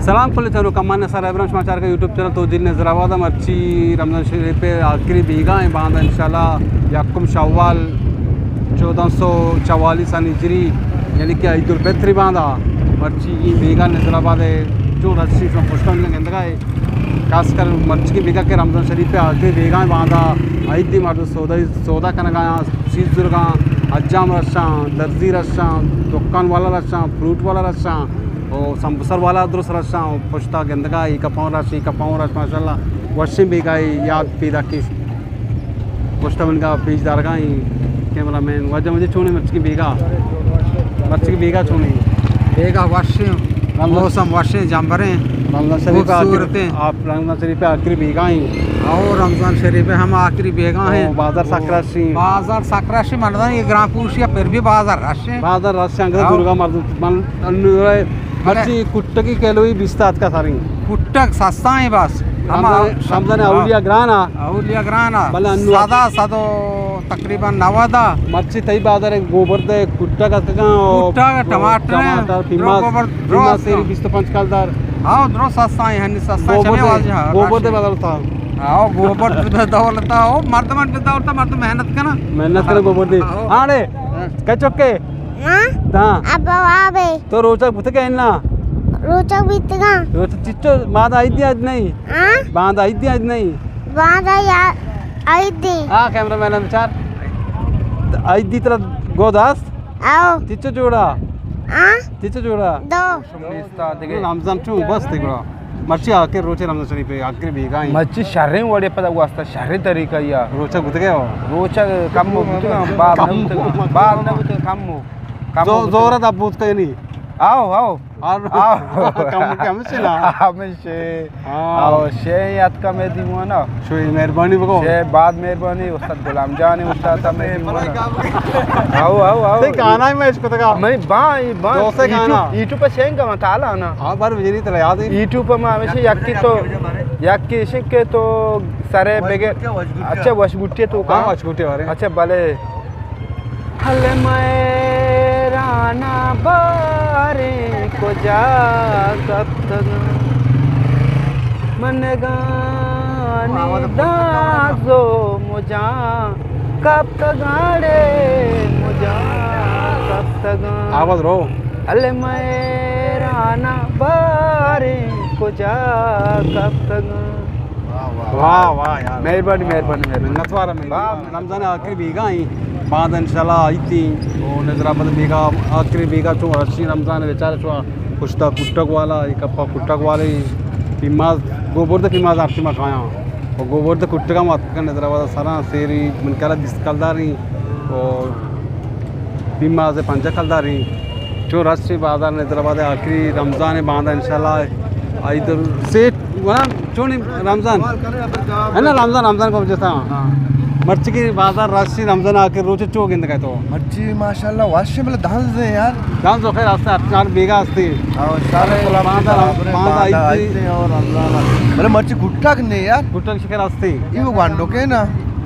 سلام کل چاروکاں، من نثار ابراہیم، شما چارگا یوٹیوب چینل توجیل نظر آباد۔ مرچی رمضان شریف ءِ آخری بیگاہ ایں، باندا انشاءاللہ یکم شوال چودہ سو چوالیس ہجری، یعنی کہ عید الفطر باندا۔ مرچی اے بیگاہ نظر آباد ءَ چون رش ایں، شما پشتا گندگا ئے۔ خاص کر مرچی بیگاہ کہ رمضان شریف ءِ آخری بیگاہ ایں، باندا عید دی، مردم سودا، سودا کنگا آں، چیز زرگا آں، حجام رش آں، درزی رش آں، دکان والا رش آں، فروٹ والا رش آں۔ او سمبوسہ والا درست رش آں، او پشتا گندگا ئے، اے کپاں رش، اے کپاں رش، ماشاءاللہ وشیں بیگاہے یاد پیداکیں۔ پشتا منگا پیش دارگا ایں کیمرہ مین۔ واجہ مجھے چونے مرچی بیگاہ؟ مرچی بیگاہ چونے؟ بیگاہ وشیں، رمضان موسم وشیں، جمبریں، رمضان شریف آخری، خوبصورتیں۔ آپ رمضان شریف آخری بیگاہ ایں۔ او رمضان شریف ہم آخری بیگاہ ایں۔ او بازار سک رش ایں۔ بازار سک رش ایں، مردم یہ گران پوشی ہے، پھر بھی بازار رش ایں۔ بازار رش ایں، انگریز او۔ درگا مردم من انو بلے۔ مرچی کٹگی کیلوئی بیست آتکا ساری۔ کٹگ سستا ایں بس۔ ہما رمضان، رمضان اولیہ گرانا۔ اولیہ گرانا۔ بلے انو سدا، سدو تقریباً نود۔ مرچی تئی بازار گوبرد کٹگ اتکگاں او کٹگ، ٹماٹر، ٹماٹر، درو پیماز، گوبر، درو پیماز سیری بیست و پنچ کلدار۔ ہاں، درو سستا ایں، ہنی سستا ایں، گوبرد، چمے واجہ، ہاں، گوبرد رش۔ بدل تھا۔ ہاں، گوبرد بدولتا، او مردمان بدولتا، مردم محنت کنا۔ محنت کنا گوبرد۔ ہاں۔ آڑے، ہاں۔ کچکے؟ ہاں؟ داں۔ ابا وابے۔ تو روچگ بوتگے انا؟ روچگ بیتگاں۔ روچگ چچو، باندا عید دی آج نہیں؟ ہاں؟ باندا عید دی آج نہیں؟ باندا یا-، عید دی۔ آ کیمرہ مین بچار۔ عید دی ترا گو داست؟ آؤ۔ چچو جوڑا؟ ہاں؟ چچو جوڑا؟ دو۔ رمضان چون گوست گڑا؟ مرچی آخر روچ رمضان شریف ءِ آخری بیگاہ ایں۔ مرچی شریں وڑے پدا گوستا، شریں طریقہ یا۔ روچگ بوتگے ہو؟ روچگ کم بوتگاں، باز نہ بوتگاں، باز نہ بوتگاں، کم ہو۔ کم زو-، بوتگاں۔ زورا دب بوتگے نی؟ آؤ، آؤ۔ آؤ۔ آؤ۔ کم، کم سے نا۔ ہمیشہ۔ ہاں۔ آؤ، شے یاد کا میں دیوانا۔ شوی مہربانی بگو۔ شے بعد مہربانی، استاد غلام جان، استاد تا میں دیوانا۔ آؤ، آؤ، آؤ۔ تے گانا ہی میں اس کو تکا۔ میں با، با، دوسرے یوٹیوب، گانا۔ یوٹیوب پر شینگ کا مطالعہ نا۔ ہاں، بار مجھے نہیں تلا یاد ہے۔ یوٹیوب پر میں ہمیشہ یکی تو، یکی شک کے تو سرے بگے۔ اچھا، وش گٹی تو کا؟ ہاں، وش گٹی والے۔ اچھا، بلے۔ ہل مئے رانا باریں کجا کپتگاں، منگانی داز و مجاں کپتگاں ڑے، مجاں کپتگاں۔ آواز رو۔ ہل مئے رانا باریں کجا کپتگاں۔ واہ، واہ، واہ یار۔ مہربانی، مہربانی، مہربانی۔ منتوار ہم۔ واہ۔ رمضان آخری بیگاہ ایں، باندا انشاءاللہ عید ایں، او نظر آباد بیگاہ، آخری بیگاہ چون رش ایں رمضان بیچارہ چون پشتا کٹگ والا، اے کپا کٹگ والے، پیماز، گوبرد پیماز ہر ٹیما کایاں۔ او گوبرد کٹگا مات کن نظر آباد سرا سیری من کلا بیست کلدار ایں، او پیماز پنجاہ کلدار ایں۔ چون رش ایں بازار نظر آباد آخری رمضان باندا انشاءاللہ عید ال-، سیٹ ونا چون رمضان؟ ہے نا، رمضان، رمضان کو جتا۔ ہاں۔ مرچی کی بازار رش ایں رمضان آخر روچ چو گند گئے تو؟ مرچی ماشاءاللہ وش ایں، بلے دنز ایں یار۔ دنز خیر ہستے، ہر چار بیگا ہستے۔ ہاں، شارے باندا، برابر، باندا باندا عید عید ایں۔ ایں اور رمضان۔ بلے مرچی گٹا کہ نہیں یار؟ گٹا شکر ہستے۔ یہ وہ گانڈو کے نا؟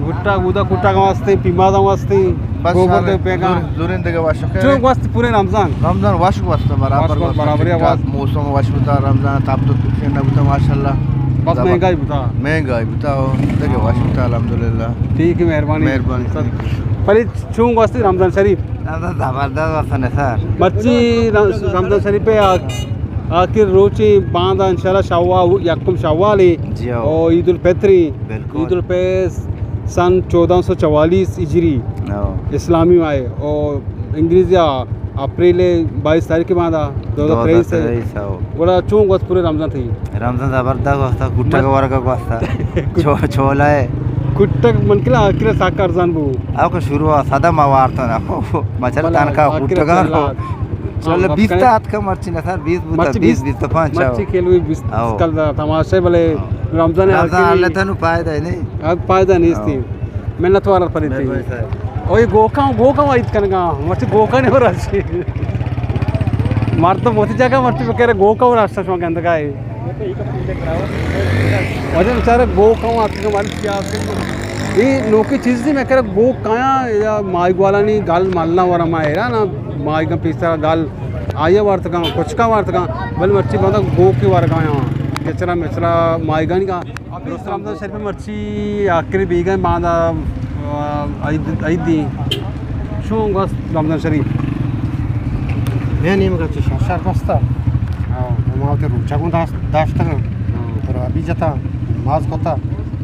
گٹا، اودا کٹگ ہم ہستیں، پیماز ہم ہستیں، بس گوبر ہمیں دے پیگاں۔ زور-، زوریں دگہ وش۔ چون گوست پورے رمضان؟ رمضان وش گوست، برابر وش گوست، گوست، برابر ٹھیک ٹھاک۔ آواز۔ موسم وش بوتا، رمضان تاپ تو کچھ نہ بوتا، ماشاءاللہ۔ بس زبر-، مہنگائی بوتا۔ مہنگائی بوتا، او دگہ وش بوتا، الحمدللہ۔ ٹھیک ہے، مہربانی۔ مہربانی۔ سر، پری چون گوست رمضان شریف؟ زبردست وسن سر۔ مرچی رم-، رمضان شریف پہ آ-، آخر روچی باندا انشاءاللہ شوال، یکم شوال ہے۔ جی ہاں۔ اور عید الفطر ہے۔ بالکل۔ عید الفطر سن چودہ سو چوالیس ہجری، ہاں۔ اسلامی ماہ ہے، اور انگریزی آ اپریل بائیس تاریخ کے باندا دو ہزار تئیس ہے۔ دو ہزار تئیس، ہاں۔ گڑا چون گوست پورے رمضان تھی؟ رمضان زبردست گوستا، کٹک مت-، ورگا گوستا۔ چو-، چولا ہے۔ کٹک من کلا آخر ساک ارزان بو۔ او کہ شروع صدا ما وارتا نا۔ مچل بلے تنکا آخر کٹگا چلا۔ رو۔ چل ہاں، بیست بکنے۔ آتکا مرچی نہ سر، بیست بوتا، مرچی بیست، بیست، بیست و پنچ، مرچی آؤ۔ کیلوئی بیست آؤ۔ کل دا تماشا بلے ہاں۔ رمضان رمضان آخری۔ اللہ تنو فائدہ ہے نہیں؟ اب فائدہ نہیں اس آؤ۔ تھی۔ منت وارا پری تھی۔ مہربانی صاحب۔ اوئے گوکاں، گوکاں وعید کنگا، مرچی گوکاں نے ہو رہا سی۔ مردم ہوتی جگہ مرچی بکرے گوکاں ہو رہا سی، شما گندگا ہے۔ واجہ بیچارہ گوک ہم آتکگ، مالک کیا آتکگ۔ اے نوکیں چیزے میں کرا گوک کایاں یا ماہی گوالانی گل ملنا ورا ما ایرا نا ماہی گاں پیسرا گل آئی ءَ وارتگاں، کچکاں وارتگاں، بلے مرچی باندا گوکے ورگا آں، کچرا مچرا ماہیگانی کا۔ درست رمضان شریف مرچی آخری بیگا باندا، آ، عید، عید دی۔ شون گوست رمضان شریف؟ میں نیمگا چی شر، شر گوستا۔ ہاں۔ ما وتی روچا گون داشت، داشتگاں۔ ہاں۔ پر ابھی جتا، نماز کتا۔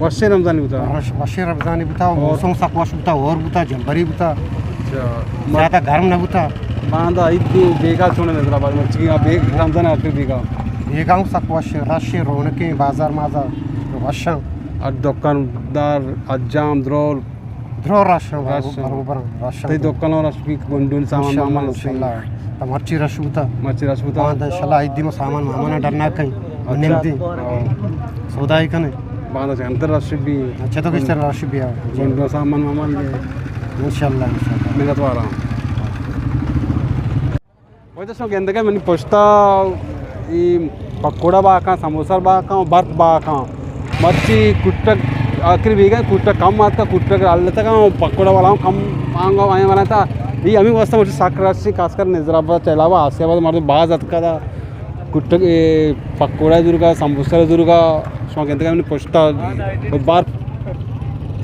وشیں رمضانی بوتا؟ وش-، وشیں رمضانی بوتا، اور؟ موسم سک وش بوتا، اور بوتا، جمبری بوتا۔ اچھا۔ زیادہ گرم نہ بوتا۔ باندا عید دی بیگا چون نظر آباد مرچی، آ بیگ رمضان آخر بیگا۔ بیگا ہوں سک وش، رش، رونقیں، بازار مازار وشاں۔ اور دکاندار، حجام، درول۔ درو رش، رش۔ برابر رش۔ تئی دکان رش بی، گنڈول سامان مامان؟ انشاءاللہ۔ تو مرچی رش بوتا؟ مرچی رش بوتا؟ ہاں، انشاءاللہ عید دی ما سامان مامان ڈرنا کہیں۔ اچھا۔ نیم دی۔ ہاں۔ سودائی کنے۔ باندا چہ اندر رش بی۔ اچھا، تو کس طرح رش بی؟ گنڈول سامان مامان بی۔ انشاءاللہ، انشاءاللہ۔ منت وارا۔ وجہ شما گندگا منی پشتا ای پکوڑا باکاں، سموسہ باکاں، برف باکاں۔ مرچی کٹک آخری بیگا کٹک کم آتکا، کٹک التگا، پکوڑا والا ہم کم آنگا آیا منا تا۔ ای ہمیں واسطہ مرچی سک رشی، خاص کر نظر آباد چہ علاوہ آسیہ آباد مردم باز اتکا دا۔ کٹک، اے، پکوڑا زورگا، سموسہ زورگا، شما گندگا منی پشتا برف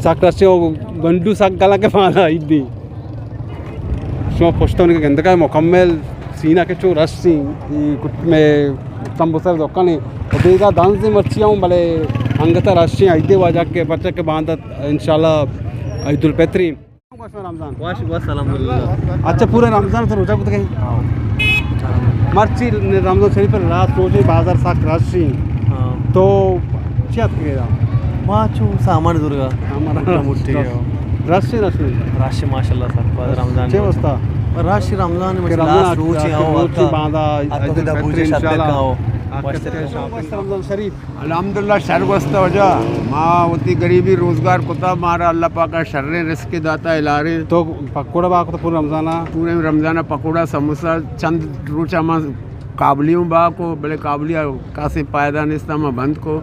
سک رشی و گنڈو سک گلا کے پانا عید دی۔ شما پشتون کہ گندگا مکمل سینہ کہ چو رش سی، ای کٹ میں سمبوسہ دکانے، و بیگا دنز مرچی ہوں، بلے انگتا رش سی، عید واجہ کے، پرچہ کہ باندا انشاءاللہ عید الفطری۔ وش رمضان۔ وش، وش، الحمدللہ۔ اچھا، پورا رمضان تو روزہ کتگے؟ ہاں۔ مرچی رمضان شریف پر رات روزے بازار سک رش سی۔ ہاں۔ تو چی اتکگے دا؟ ما چو سامان زورگا۔ سامان۔ موٹا موٹی رش۔ ہو۔ رش، رش۔ رش ماشاءاللہ سر، باز رمضان چے روچ۔ واسطہ؟ رش رمضان کہ ماشاءاللہ رمضان لاسٹ روچ ہے، آخر ہو روچ آتا۔ باندا آتا عید تو دا الفطر بوجے شاپ انشاءاللہ۔ دیکھا ہو۔ آخر ماشاءاللہ۔ رمضان شریف۔ الحمدللہ شر گوستا وجہ۔ ما وتی غریبی روزگار کتا، مارا اللہ پاکا شریں رزق داتا الاریں۔ تو پکوڑا باکو تو پورا رمضانا؟ پورے رمضانا پکوڑا، سموسہ، چند روچا ما کابلی ہوں با کو، بلے کابلی ءَ کاسیں پائدہ نیست، ما بند کو۔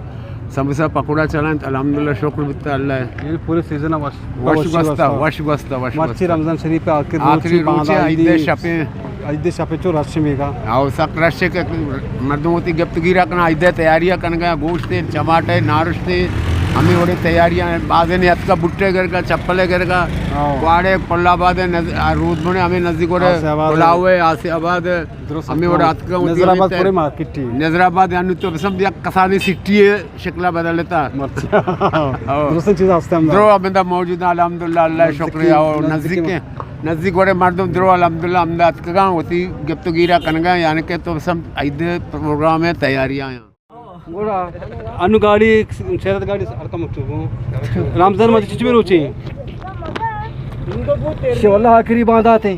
سموسہ پکوڑا چلائیں، الحمدللہ، شکر بیتا اللہ ءِ۔ یعنی پورے سیزن ءَ وش، وش وشی گوستا، وشتا۔ وش گوستا، وش مرچی گوستا۔ رمضان شریف ءِ آخر آخری روچی روچی باندا عید عیدی۔ شپیں۔ عید شپیں چو رش میگا۔ او سک رش کہ مردم وتی گپت گیرا کنا، عید تیاریاں کنگا، گوشتے، چماٹے، نارشتے، ہمیں وڑے تیاریاں، بازے نے اتکا بٹے گرگا، چپلے گرگا، ہاں۔ کواڑے، پل آباد، نز-، آ، رود بنے، ہمیں نزدیک وڑے آسیہ آباد۔ پلاوے، آسیہ آباد۔ درست۔ ہمے وڑا اتکا وتی نظر آباد ہمے پورے مارکیٹ ٹی۔ نظر آباد یعنی تو بسم یک کسانی سٹی ہے، شکلا بدلتا۔ مرچی۔ او۔ درست چیز ہستے ہم۔ درو ہمدا موجود ہیں، الحمدللہ، اللہ نزدیکی، شکریہ۔ او نزدیکی نزدیک، نزدیک وڑے مردم درو الحمدللہ ہمدا اتکگاں، وتی گپت و گیرا کنگا، یعنی کہ تو بسم عید پروگرام ہے، تیاریاں ہیں۔ گڑا انو گاڑی، شہرت گاڑی ہر کم تو۔ رمضان مجھے چچ میں روچی؟ شو اللہ آخری باندات ہیں۔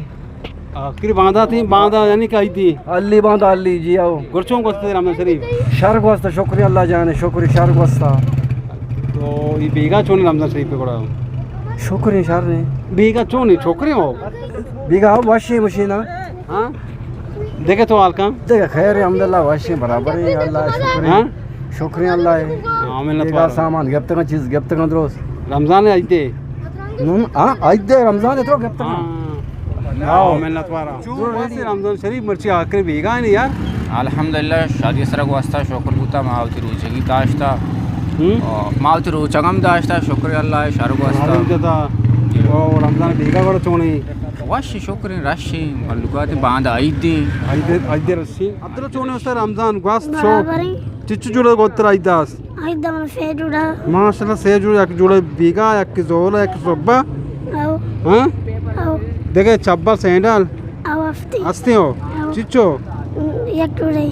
آخری باندات ہیں، باندا یعنی کہ عیدی؟ علی باندا، علی جی، آؤ۔ گرچوں گوستے رمضان شریف؟ شر گوستا، شکر اللہ جان، شکر شر گوستا۔ تو یہ بیگا چون رمضان شریف پہ گڑا؟ شکر ہیں، شر ہیں۔ بیگا چون ہے، شکر ہیں ہو؟ بیگا ہو، وشی مشینہ۔ ہاں؟ دیکھے تو حال کن؟ دیکھے خیر ہے، الحمدللہ، وشی برابر ہے، اللہ شکر ہے۔ ہاں؟ شکر اللہ ہے۔ ہاں، منت وار۔ سامان گپتگاں، چیز گپتگاں درست۔ رمضان ہے، عید ہے؟ نون، ہاں، عید ہے، رمضان ہے تو گپتگاں۔ ہاں۔ ہاں، منت وار۔ چون واسطے رمضان شریف مرچی آخر بیگاہ نہیں یار؟ الحمدللہ، شادی سرا گوستا شکر بوتا، ما وتی روچگی داشتا۔ ہم؟ او، ما وتی روچگ ہم داشتا، شکر اللہ، شر گوستا۔ او رمضان بیگاہ گڑا چونی؟ وش، شکر، رش، مخلوقات باند عید دی۔ عید، عید رش۔ عبداللہ چونے استاد رمضان گوست شو۔ برابر ہیں۔ چچو جوڑا گوتر عید داس؟ عید داس سے جوڑا۔ ماشاءاللہ سے جوڑا، یک جوڑا بیگا، یک زولا، یک صبح۔ او۔ ہاں؟ او۔ دیکھے چبا سینڈل۔ او ہستی۔ ہستی ہو؟ او۔ چچو؟ یک جوڑے۔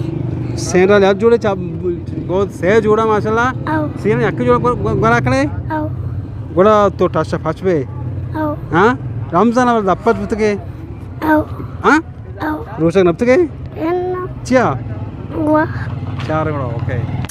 سینڈل یک جوڑے چب-، گوت سے جوڑا ماشاءاللہ۔ او۔ سینڈل یک جوڑا گو-، گو-، گورا کنے؟ او۔ گوڑا تو ٹاشا پچ بے۔ او۔ ہاں؟ رمضان اول دپت بتگے۔ او۔ ہاں؟ او۔ روچگ نبتگے؟ اناں۔ چیا؟ گوا۔ چار گڑا، اوکے۔